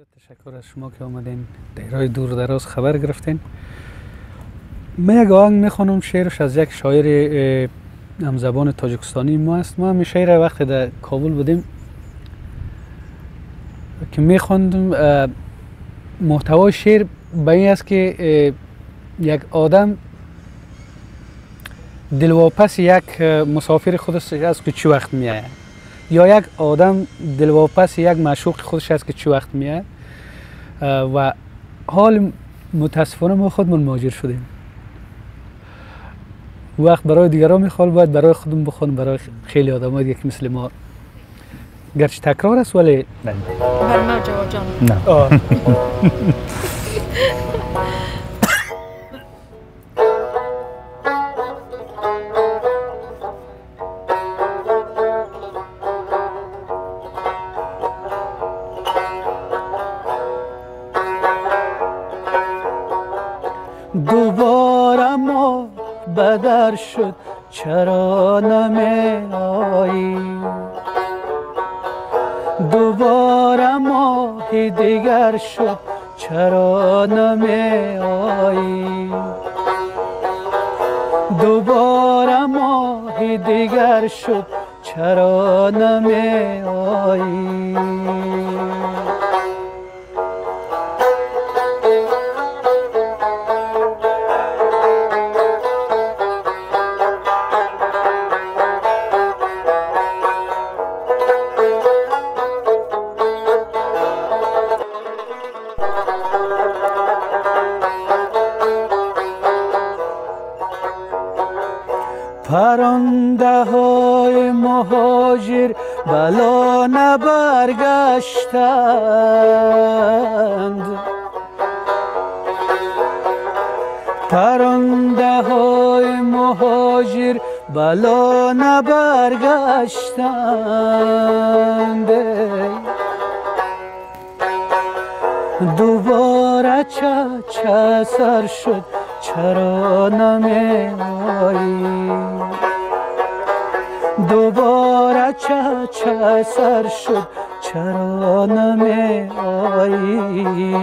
زیاد تشکر از شما که آمدین در راه دور دراز خبر گرفتین. من یک آهنگ میخوانم، شعرش از یک شاعر همزبان تاجیکستانی ما است. ما هم شعر وقتی در کابل بودیم که میخواندم، محتوای شعر به این است که یک آدم دلواپس یک مسافر خودش است که چه وقت میآید، یا یک آدم دلواپس یک معشوق خودش است که چه وقت میآید. و حال متاسفانه ما خودمون مهاجر شدیم. وقت برای دیگران میخواد، باید برای خودمون بخونم، برای خیلی آدمای دیگه که مثل ما، گرچه تکرار است ولی بر ما جواب جان. نه. دوباره ما بدر شد چرا نمی آیی، دوباره ماه دیگر شد چرا نمی آیی، دوباره ماه دیگر شد چرا نمی آیی. پرنده های مهاجر بلا نبرگشتند، پرنده های مهاجر بلا نبرگشتند. دوباره چه چه سر شد چرا نمی آیی، دوباره چه چه سر شد چرا نمی آیی.